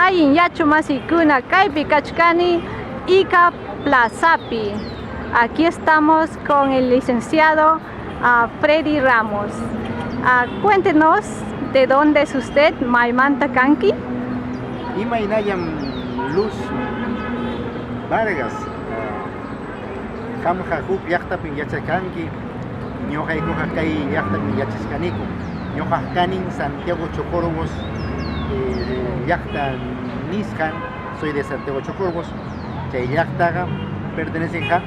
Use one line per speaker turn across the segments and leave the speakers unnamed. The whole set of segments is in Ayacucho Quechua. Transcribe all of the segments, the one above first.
Allin yachu masiykuna, kaypi kachkani Ica Plazapi. Aquí estamos con el licenciado Freddy Ramos. Cuéntenos de dónde es usted, maymanta kanki.
Imaynallam Luz Vargas, qamqa huk llaqtapim yachachkanki, ñuqaykuqa kay llaqtapim yachachkaniku. Ñuqaq kanin Santiago Chocorvos llaqta nisqan, soy de Santiago Chocorvos, chay llaqtaqa pertenecenqa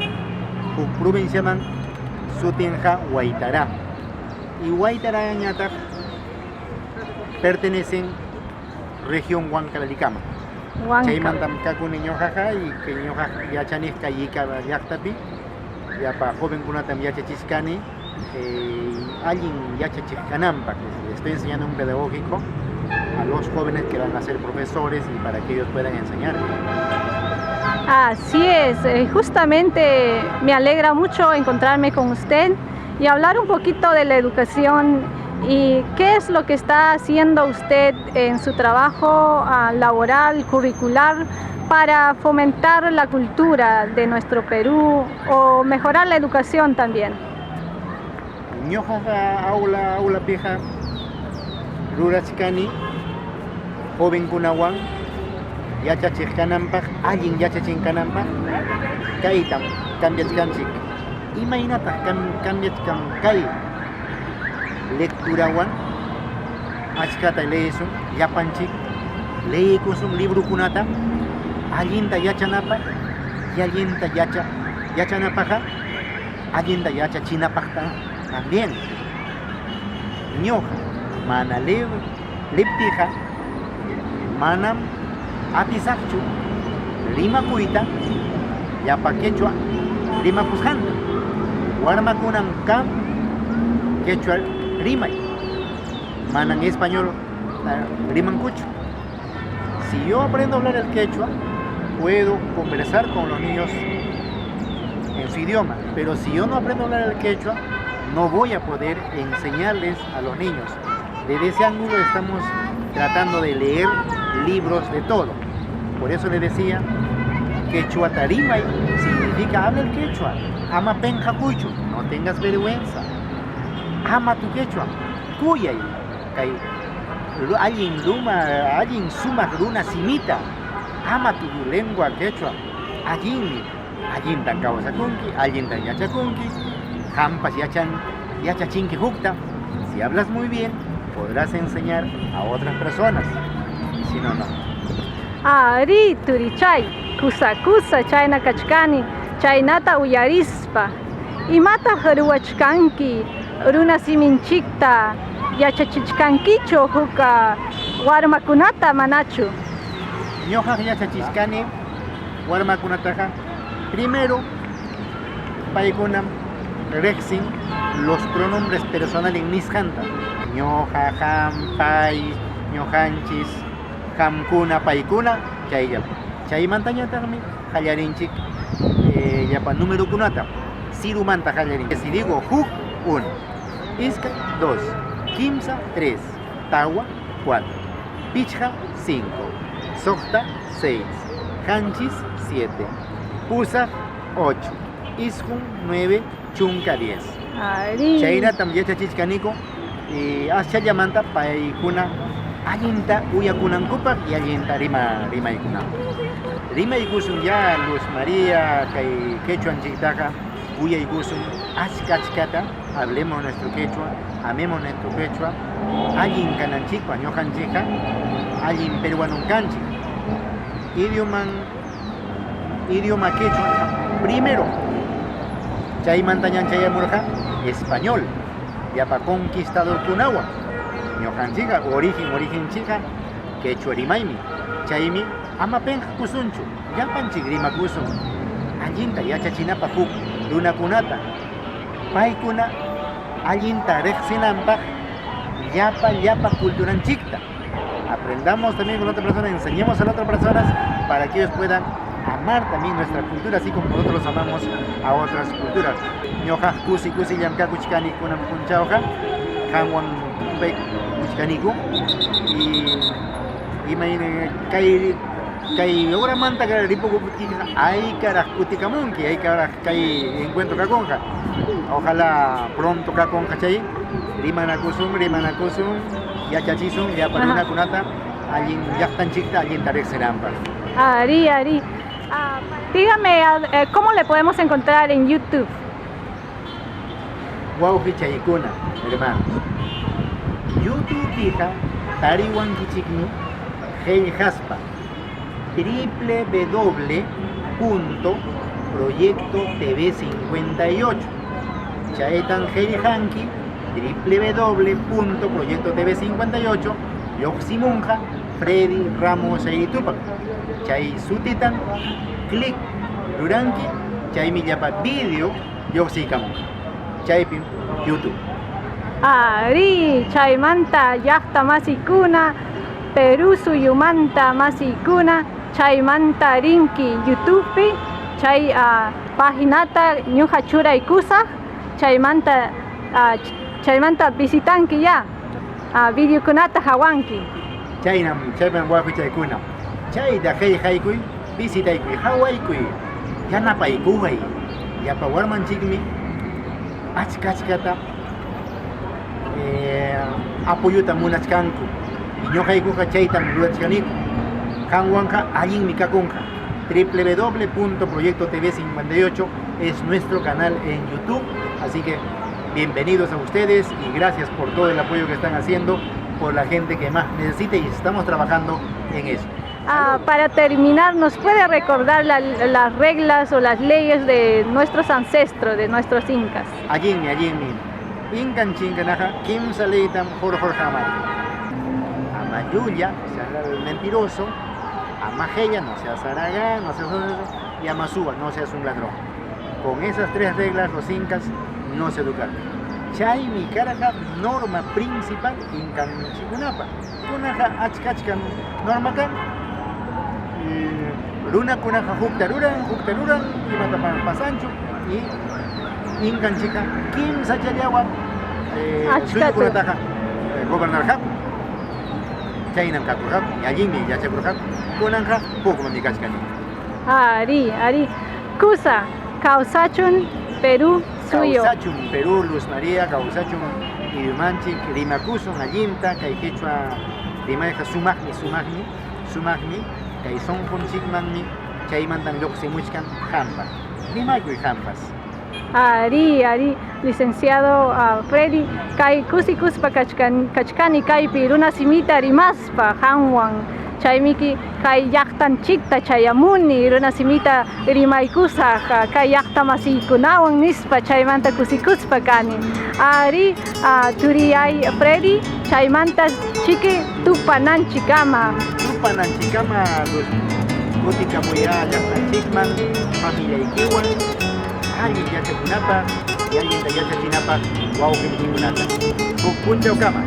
huk provinciaman sutinqa Huaytará. Y Huaytaráñataq pertenecen región Huancavelicaman. Chaymantam kakuni ñuqaqa y que ñuqa yachaniq kay Ica llaqtapi llapa jovenkunatam yachachichkani allin yachachiq kananpaq. Estoy enseñando un pedagógico a los jóvenes que van a ser profesores y para que ellos puedan enseñar.
Así es, justamente me alegra mucho encontrarme con usted y hablar un poquito de la educación y qué es lo que está haciendo usted en su trabajo laboral, curricular, para fomentar la cultura de nuestro Perú o mejorar la educación también.
Ñuqaqa aula aulapiqa rurachkani jovenkunawan yachachiq kananpaq, allin yachachin kananpaq kaytam cambiachkanchik. Imaynataq cambiachkan kay lecturawan? Achkata leesun llapanchik, leeykusun librokunata allinta yachanapaq y allinta yacha yachanapaqqa allinta yachachinapaqta también. Ñuqa mana liptiqa manam atisaqchu rimakuyta llapa quechua rimakusqanta. Warmakunam kan quechua rimay, manam español rimankuchu. Si yo aprendo a hablar el quechua, puedo conversar con los niños en su idioma, pero si yo no aprendo a hablar el quechua, no voy a poder enseñarles a los niños. Desde ese ángulo estamos tratando de leer libros de todo. Por eso le decía, quechua tarimay significa habla el quechua, ama penqakuychu, no tengas vergüenza, ama tu quechua, kuyay, kay allin luma, allin sumaq runa simita, ama tu lengua quechua, allinmi, allintan kawsakunki, allintan yachakunki, qampas yachan, yachachinki hukta. Si hablas muy bien, podrás enseñar a otras personas, y si no, no.
Arí, turichay, kusa kusa chayna kachkani, chaynata uyarispa. Imataq ruwachkanki runa siminchikta yachachichkankichu huk warmakunata manachu?
Ñuqaq yachachichkani warmakunataqa primero paykunam riqsin los pronombres personales nisqanta. Ñuqa, qam, pay, ñuqanchis, qamkuna, paykuna, chaylla. Chaymantañataqmi qallarinchik llapa numerokunata. Sirumanta qallarinchik. Si digo huk, uno, iskay, dos, kimsa, tres, tawa, cuatro, pichqa, cinco, suqta, seis, qanchis, siete, pusaq, ocho, isqun, nueve, chunka, 10.
Arí.
Chaynatam yachachichkaniku aschallamanta paykuna allinta uyakunankupaq y allinta rima rimaykunankupaq. Rimaykusun ya Luz María kay quechuanchiktaqa uyaykusun achka achkata, hablemos nuestro quechua, amemos nuestro quechua, allin kananchikpaq ñuqanchikqa allin peruanon kanchik. Idioman idioma quechua primero, chaymantañan chayamurqa español, llapa conquistadorkunawan. Ñuqanchikqa origen origenchikqa quechua rimaymi, chaymi ama penqakusunchu, llapanchik rimakusun, allinta yachachinapaq huk runakunata, paykuna allinta riqsinanpaq llapa llapa culturanchikta. Aprendamos también con otra persona, enseñemos a las otras personas para que ellos puedan amar también nuestra cultura, así como nosotros amamos a otras culturas. Ñuqa kusi kusi llamkakuchkani kunan punchawqa, qamwan kuchkaniku y Imayna kay kay horamanta ripukuptiykiqa aykaraq kutikamunki, aykaraq kay encuentro kakunqa. Ojalá pronto kakunqa chay rimanakusun, rimanakusun, yachachisun llapa runakunata allin llaqtanchikta allinta riqsinanpaq.
Ari, ari. Dígame, ¿cómo le podemos encontrar en YouTube?
Wawqichaykuna, hermanos. YouTubepiqa tariwankichikmi qillqaspa www.proyectotv58. Chaytan qillqanki www.proyectotv58 lluqsimunqa Freddy Ramos Sairitupac. Chay sutitan clic ruranki chaymi llapa video lluqsiykamunqa. Chaypim YouTube.
Ari, chaymanta llaqta masikuna, Perú suyumanta masikuna, chaymanta rinki YouTubepi, chay paginata ñuqa churaykusaq, chaymanta chaymanta visitanki ya, videokunata hawanki.
Chaynam, chayman wawqichaykuna. Chayta qillqaykuy, visitaykuy, hawaykuy, yanapaykuway. Llapa warmanchikmi achka achkata apoyota munachkanku. Y ñuqaykuqa chaytam rurachkaniku. Qanwanqa allinmi kakunqa. www.proyectotv58 es nuestro canal en YouTube. Así que bienvenidos a ustedes y gracias por todo el apoyo que están haciendo por la gente que más necesita y estamos trabajando en eso.
Para terminar, ¿nos puede recordar las reglas o las leyes de nuestros ancestros, de nuestros incas?
Allinmi, allinmi. Inkanchikkunaqa kimsa leytam hurqurqaman. Ama llulla, o sea, el mentiroso, ama qella, no seas haragán, no seas y ama suwa, no seas un ladrón. Con esas tres reglas los incas no se educaron. Chaymi karqa norma principal inkanchikkunapa. Kunaqa achka achka norma kan. Runakunaqa hukta ruran, imata pasanchu y inkanchikqa kimsa challawan suyukunataqa gobernarqaku. Chaynam kakurqaku, allinmi yachakurqaku. Kunanqa hukmanmi kachkani.
Ari, ari. Kusa, kawsachun Perú suyo.
Kawsachun Perú, Luz María, kawsachun idiomanchik, rimakusun allinta, kay quechua rimayqa sumaqmi, sumaqmi, sumaqmi, kay sunqunchikmanmi chaymantan lluqsimuchkan qampa. Rimakuy qampas.
Ari, ari, licenciado Freddy, kay kusikuspa kachkani kaypi runa simita rimaspa qanwan chaymiki kay llaqtanchikta chayamuni runa simita rimaykusaq kay llaqta masiykunawan nispa chaymanta kusikuspa kani. Ari, turiyay Freddy, chaymanta chiki tupananchikama.
Tupananchikama, Luz, kutikamuya llaqtanchikman, familiaykiwan, allin yachakunapaq y allinta yachachinapaq wawqinchikkunata. Huk p'unchawkama.